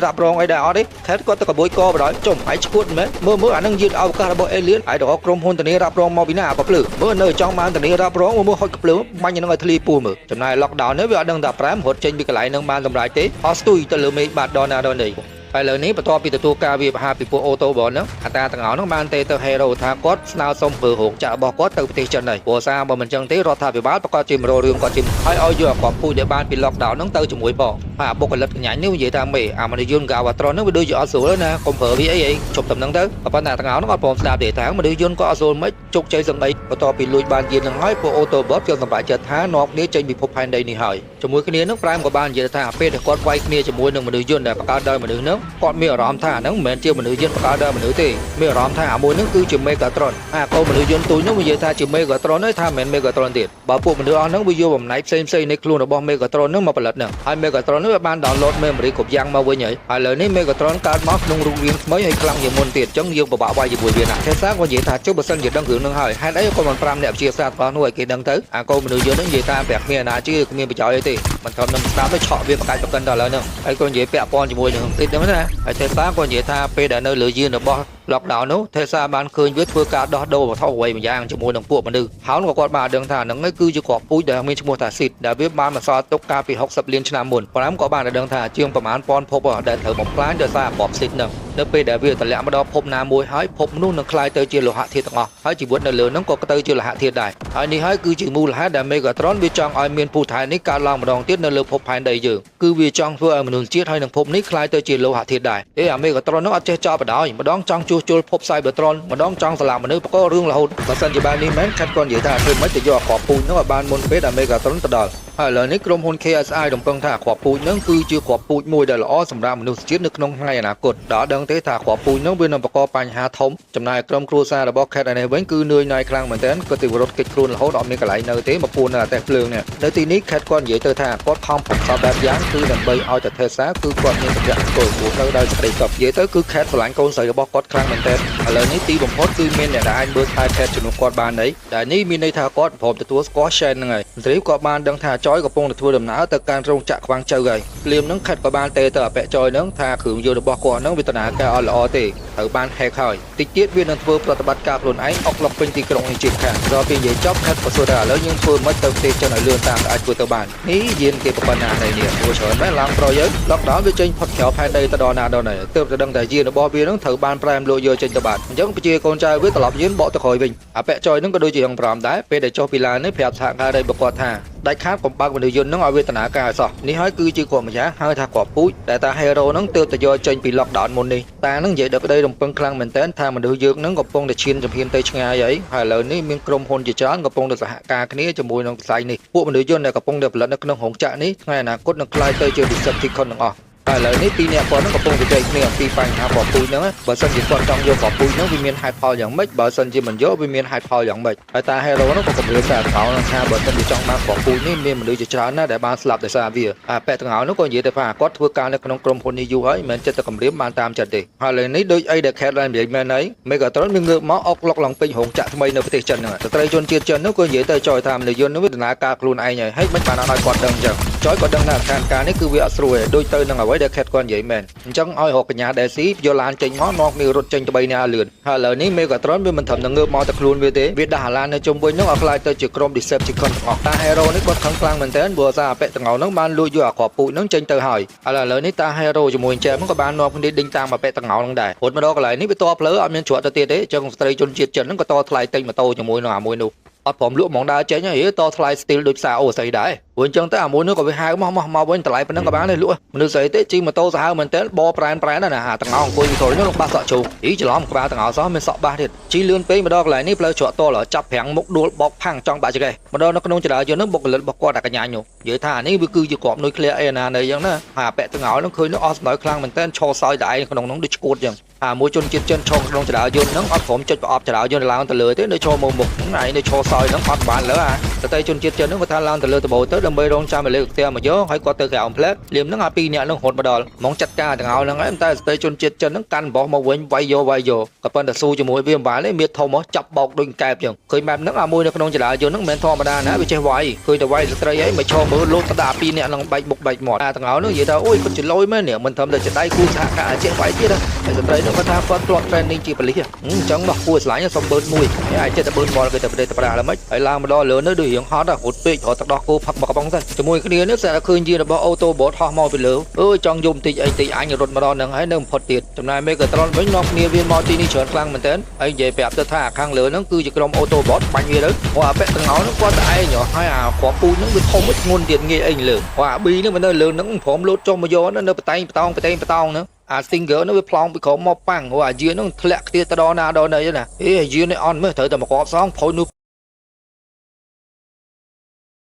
រ៉ាប់រងអីដែរអត់ទេខេតគាត់ទៅកបួយកបដ ாய் ចុំហើយឈួតមែនមើលមើលអានឹងយឺតឱកាសរបស់អេលៀនហើយដល់ក្រុមហ៊ុនធានារ៉ាប់រងមកពីណាបើភ្លឺមើលនៅចង់បានធានារ៉ាប់រងមើលហុចកភ្លើបាញ់នឹងឲ្យធ្លីពូមើលចំណែក lockdown នេះវាអត់ដឹងថាប្រាមរត់ចេញពីកន្លែងនឹងបានសម្រេចទេអស់ស្ទុយទៅលើមេឃបាត់ដល់ណាដល់នេះហើយឥឡូវនេះបន្ទាប់ពីទទួលការវាយប្រហារពីពួកអូតូបនហ្នឹងអតាទាំងអស់ហ្នឹងបានទេទៅ Hero ថាគាត់ស្នើសុំធ្វើរោងចក្ររបស់គាត់ទៅប្រទេសចិនហើយព្រោះសារបើមិនចឹងទេរដ្ឋាភិបាលប្រកាសជាមករករឿងគាត់ជាហើយឲ្យយកអាគ្រាប់ពូជដែលបានពី lockdown ហ្នឹងទៅជាមួយផងហើយអាបុគ្គលិកកញ្ញាញ់នេះនិយាយថាមេអាមនុស្សយន្ត Galvatron ហ្នឹងវាដូចជាអត់ស្រួលណាកុំប្រើវាអីអីជប់តំណឹងទៅប៉ុន្តែទាំងអស់ហ្នឹងអត់ព្រមស្ដាប់ទេថាមនុស្សយន្តក៏អត់ស្រួលមិនជោគជ័យសឹងអីបន្ទាប់ពីលួចបានយានហ្នឹងហើយពួក Autobot ក៏សម្រេចចិត្តថានាំគ្នាចេញពីភពផែនដីនេះហើយជាមួយគ្នានឹងប្រែមក៏បាននិយាយថាពេលដែលគាត់វាយគ្នាជាមួយនឹងមនុស្សយន្តដែលបង្កើតដោយមនុស្សហ្នឹងគាត់មានអារម្មណ៍ថាហ្នឹងមិនមែនជាមនុស្សយន្តបង្កើតដោយមនុស្សទេមានអារម្មណ៍ថាអាមួយហ្នឹងគឺជា Megatron អាកូនមនុស្សយន្តទូចហ្នឹងវានិយាយថាជា Megatron ហើយថាមិនមែន Megatron ទៀតបើពួកមនុស្សអស់ហ្នឹងវាយកបំណែកផ្សេងផ្សេងនៃខ្លួនរបស់ Megatron ហ្នឹងមកផលិតហ្នឹងហើយ Megatron ហ្នឹងវាបាន download memory គ្រប់យ៉ាងមកវិញហើយហើយឥឡូវនេះ Megatron កើតមកក្នុងរូបរាងថ្មីហើយខ្លាំងជាងមុនទៀតអញ្ចឹងយើងពិបាកវាយជាមួយវាណាស់ទេសាក៏និយាយថាចុះបើសិនជាដឹងរឿងហ្នឹងហើយហេតុអីក៏មិនប្រាំអ្នកវិទ្យាសាស្ត្ររបស់នោះឲ្យគេដឹងទៅអាកូនមនុស្សយន្តហ្នឹងនិយាយថាប្រាប់គ្មានអាណាជឿគ្មានប្រយោជន៍អីទេមិនត្រឹមនឹងស្ដាប់ទេឆក់វាបកាច់បកិនដល់ឥឡូវហ្នឹងហើយក៏និយាយពាក់ព័ន្ធជាមួយនឹងទៀតហ្នឹងណាហើយទេសាក៏និយាយថាពេលដែលនៅលើយានរបស់ lockdown នោះទេសាបានឃើញវាធ្វើការដោះដូរវត្ថុអ្វីម្យ៉ាងជាមួយនឹងពួកមនុស្សហោនក៏គាត់បានដឹងថាហ្នឹងគឺជាគ្រាប់ពូជដែលមានឈ្មោះថាស៊ីតដែលវាបានបន្សល់ទុកកាលពី60លានឆ្នាំមុនប្រាំក៏បានដឹងថាជាងប្រមាណពាន់ភពដែលត្រូវបំផ្លាញដោយសារគ្រាប់ស៊ីតហ្នឹងនៅពេលដែលវាតម្លាក់មកដល់ភពណាមួយហើយភពនោះនឹងក្លាយទៅជាលោហៈធាតុទាំងអស់ហើយជីវិតនៅលើហ្នឹងក៏ទៅជាលោហៈធាតុដែរហើយនេះហើយគឺជាមូលហេតុដែល Megatron វាចង់ឲ្យមានភូតហេតុនេះកើតឡើងម្ដងទៀតនៅលើភពផែនដីយើងគឺវាចង់ធ្វើឲ្យមនុស្សជាតិហើយនឹងភពនេះក្លាយទៅជាលោហៈធាតុដែរអេអា Megatron នោះអត់ចេះចោលបដ ாய் ម្ដងចង់ជួសជុលភព Cybertron ម្ដងចង់ស្លាប់មនុស្សបករឿងរហូតបើសិនជាបែបនេះមែនខាត់គាត់និយាយថាធ្វើម៉េចទៅយកអាគ្រាប់ពូជនោះឲ្យបានមុនពេលដែល Megatron ទៅដល់ហើយឥឡូវនេះក្រុមហ៊ុន KSI រំពឹងថាគ្រាប់ពូជហ្នឹងគឺជាគ្រាប់ពូជមួយដែលល្អសម្រាប់មនុស្សជាតិនៅក្នុងថ្ងៃអនាគតដល់ដឹងទេថាគ្រាប់ពូជហ្នឹងវានឹងបង្កបញ្ហាធំចំណែកក្រុមគ្រួសាររបស់ Cat នេះវិញគឺនឿយណាយខ្លាំងមែនទែនគាត់ទៅរត់គេចខ្លួនរហូតអត់មានកន្លែងនៅទេមកពួននៅអាតេះភ្លើងនេះនៅទីនេះ Cat គាត់និយាយទៅថាគាត់ខំប្រឹក្សាបែបយ៉ាងគឺដើម្បីឲ្យតែ Tessa គឺគាត់មានសុភមង្គលរស់នៅដោយសេចក្តីសុខនិយាយទៅគឺ Cat ស្រឡាញ់កូនស្រីរបស់គាត់ខ្លាំងមែនទែនឥឡូវនេះទីបំផុតគឺមានអ្នកដែលអាចមើលថែ Cat ជំនួសគាត់បាននេះដែលនេះមានន័យថាគាត់ព្រមទទួលស្គាល់ Shane ហ្នឹងហើយស្រីក៏បានដឹងថាចយកំពុងតែធ្វើដំណើរទៅកាន់រោងចក្រខ្វាងចៅហើយភ្លាមហ្នឹង Cat ក៏បានទេទៅអពាក់ចយហ្នឹងថាគ្រឿងយន្តរបស់គាត់ហ្នឹងវាដំណើរការអត់ល្អទេត្រូវបាន hack ហើយតិចទៀតវានឹងធ្វើប្រតិបត្តិការខ្លួនឯងអុកឡុកពេញទីក្រុងនេះជាខាតដល់ពេលនិយាយចប់ Cat ក៏សួរថាឥឡូវយើងធ្វើមិនទៅប្រទេសចិនឲ្យលឿនតាមដែលអាចធ្វើទៅបាននេះយានគេប្រប៉ុណ្ណានេះនេះព្រោះច្រើនមែនឡើងប្រយើង lockdown វាចេញផុតក្រៅផែនដីទៅដល់ណាដល់ណីទើបតែដឹងតែយានរបស់វានឹងត្រូវបានប្រែមលក់យកចេញទៅបានអញ្ចឹងប្រជាកូនចៅវាត្រឡប់យានបកទៅក្រោយវិញអាពាក់ចយនឹងក៏ដូចជាយ៉ាងប្រាំដែរពេលដែលចុះពីឡាននេះប្រាប់សហការីរបស់គាត់ថាដាច់ខាតកុំបើកមនុស្សយន្តនឹងឲ្យវេទនាការឲ្យសោះនេះហើយគឺជាគ្រាប់ម្យ៉ាងហៅថាគ្រាប់ពូជដែលតា hero នឹងទើបតែយកចេញពី lockdown មុននេះតានឹងនិយាយដល់ក្តីរំពឹងខ្លាំងមែនទែនថាមនុស្សយើងនឹងកំពុងតែឈានជំហានទៅឆ្ងាយហើយហើយឥឡូវនេះមានក្រុមហ៊ុនជាច្រើនកំពុងតែសហការគ្នាជាមួយនឹងវិស័យនេះពួកមនុស្សយន្តដែលកំពុងតែផលិតនៅក្នុងរោងចក្រនេះថ្ងៃអនាគតនឹងក្លាយទៅជា Decepticon ទាំងអស់តែឥឡូវនេះពីរអ្នកគាត់ហ្នឹងកំពុងជជែកគ្នាអំពីបញ្ហាគ្រាប់ពូជហ្នឹងបើសិនជាគាត់ចង់យកគ្រាប់ពូជហ្នឹងវាមានហេតុផលយ៉ាងម៉េចបើសិនជាមិនយកវាមានហេតុផលយ៉ាងម៉េចហើយតា hero ហ្នឹងក៏គម្រាមតែថោហ្នឹងថាបើសិនជាចង់បានគ្រាប់ពូជនេះមានមនុស្សជាច្រើនណាស់ដែលបានស្លាប់ដោយសារវាអាប៉ែទាំងអស់នោះក៏និយាយទៅថាគាត់ធ្វើការនៅក្នុងក្រុមហ៊ុននេះយូរហើយមិនមែនចិត្តតែគម្រាមបានតាមចិត្តទេហើយឥឡូវនេះដូចអីដែល Cat បាននិយាយមែនហើយ Megatron មានងើបមកអុកឡុកឡើងពេញរោងចក្រថ្មីនៅប្រទេសចិនហ្នឹងស្ត្រីជនជាតិចិននោះក៏និយាយទៅចយថាមនុស្សយន្តនោះវាដំណើរការខ្លួនឯងហើយហើយមិនបានឲ្យគាត់ដឹងអញ្ចឹងចយក៏ដឹងថាស្ថានភាពនេះគឺវាអត់ស្រួលទេដូចទៅនឹងអ្វីដែល Cat គាត់និយាយមែនអញ្ចឹងឲ្យរកកញ្ញា Daisy យកឡានចេញមកនាំគ្នារត់ចេញទៅ3នាក់លឿនហើយឥឡូវនេះ Megatron វាមិនត្រឹមតែងើបមកតែខ្លួនវាទេវាដាស់អាឡាននៅជុំវិញនោះឲ្យក្លាយទៅជាក្រុម Decepticon ទាំងអស់តា Hero នេះគាត់ខឹងខ្លាំងមែនទែនព្រោះសារអពាក់ទាំងអស់ហ្នឹងបានលួចយកអាគ្រាប់ពូជហ្នឹងចេញទៅហើយឥឡូវនេះតា Hero ជាមួយចែមក៏បាននាំគ្នាដេញតាមអពាក់ទាំងអស់ហ្នឹងដែររត់មកដល់កន្លែងនេះវាតផ្លូវអត់មានជ្រក់ទៅទៀតទេអញ្ចឹងស្ត្រីជនជាតិចិនហ្នឹងក៏តថ្លៃទិញម៉ូតូជាមួយនឹងអាមួយនោះអត់ព្រមលក់ហ្មងដើរចេញហីតថ្លៃ style ដូចផ្សារអូស្អីដែរព្រោះអញ្ចឹងទៅអាមួយនោះក៏វាហៅមកមកមកវិញតម្លៃប៉ុណ្ណឹងក៏បានដែរលក់មនុស្សស្អីទេជិះម៉ូតូសាហាវមែនតើបប្រែនប្រែនណាអាទាំងអស់អង្គុយពីក្រោយនោះបាសសក់ជោគអីច្រឡំក្បាលទាំងអស់សោះមានសក់បាសទៀតជិះលឿនពេកមកដល់កន្លែងនេះផ្លូវច្រកតលចាប់ប្រាំងមុខដួលបោកផាំងចង់បាក់ចកេះមកដល់នៅក្នុងចរាចរណ៍នោះបុគ្គលិករបស់គាត់អាកញ្ញាញនោះនិយាយថាអានេះវាគឺជាគ្រាប់នុយក្លេអ៊ែរណានៅអញ្ចឹងណាហើយអាពាក់ទាំងអស់នោះឃើញនោះអស់សំណើខ្លាំងមែនតើឈរសោយតែឯងក្នុងនោះដូចឈួតអញ្ចឹងអាមួយជនជាតិចិនឈរក្នុងចរាយន្តហ្នឹងអត់ព្រមចុចប្រអប់ចរាយន្តឡើងទៅលើទេនៅឈរមុខមុខហ្នឹងឯងនៅឈរសោយហ្នឹងអត់បានលើអា ស្ត្រីជនជាតិចិនហ្នឹងគាត់ថាឡើងទៅលើដបូលទៅដើម្បីរងចាំឲ្យលើកផ្ទះមកយកហើយគាត់ទៅក្រោមផ្លែតលៀមហ្នឹងអាពីរនាក់ហ្នឹងរត់មកដល់ហ្មងចាត់ការទាំងអស់ហ្នឹងហើយតែស្ត្រីជនជាតិចិនហ្នឹងកាន់បោះមកវិញវាយយកវាយយកក៏ប៉ុន្តែស៊ូជាមួយវាមិនបានទេមានធំហ៎ចាប់បោកដូចកែបចឹងឃើញបែបហ្នឹងអាមួយនៅក្នុងចលាយន្តហ្នឹងមិនមែនធម្មតាណាវាចេះវាយឃើញតែវាយស្ត្រីអីមកឈរមើលលោតស្ដាពីរនាក់ហ្នឹងបែកមុខបែកមាត់អាទាំងអស់ហ្នឹងនិយាយថាអូយគាត់ចលយមែននេះមិនត្រឹមតែជាដៃគូសហការចេះវាយទៀតហើយស្ត្រីហ្នឹងគាត់ថាគាត់ធ្លាប់ training ជាប៉ូលីសអញ្ចឹងមកគួរឆ្លាញ់សុំបឺតមួយហើយចិត្តតែបឺតមកគេទៅប្រទេសប្រាឡើយមិនហើយឡើងមកដល់លើនៅដូចរៀងហត់រត់ពេករត់ទឹកដោះគោផឹកមកកំប៉ុងសិនជាមួយគ្នានេះស្អាតឃើញយានរបស់ Autobot ហោះមកពីលើអើយចង់យំតិចអីតិចអញរត់មកដល់ហ្នឹងហើយនៅបំផុតទៀតចំណែក Megatron វិញនាំគ្នាវាមកទីនេះច្រើនខ្លាំងមែនទែនហើយនិយាយប្រាប់ទៅថាខាងលើហ្នឹងគឺជាក្រុម Autobot បាញ់វាទៅព្រោះអាពាក់ទាំងអស់ហ្នឹងគាត់តែឯងហើយអាគ្រាប់ពូជហ្នឹងវាធំធ្ងន់ទៀតងាយអីលើព្រោះអា B ហ្នឹងវានៅលើហ្នឹងព្រមលោតចុះមកយកនៅបតែងបតោងបតែងបតោងហ្នឹងអា Stinger នោះវាប្លង់ពីក្រោមមកប៉ាំងព្រោះអាយានហ្នឹងធ្លាក់ខ្ទាតទៅដល់ណាដល់ណីណាអេអាយាននេះអន់មើលត្រូវតែមកគ្រាប់សងផុយនោះ។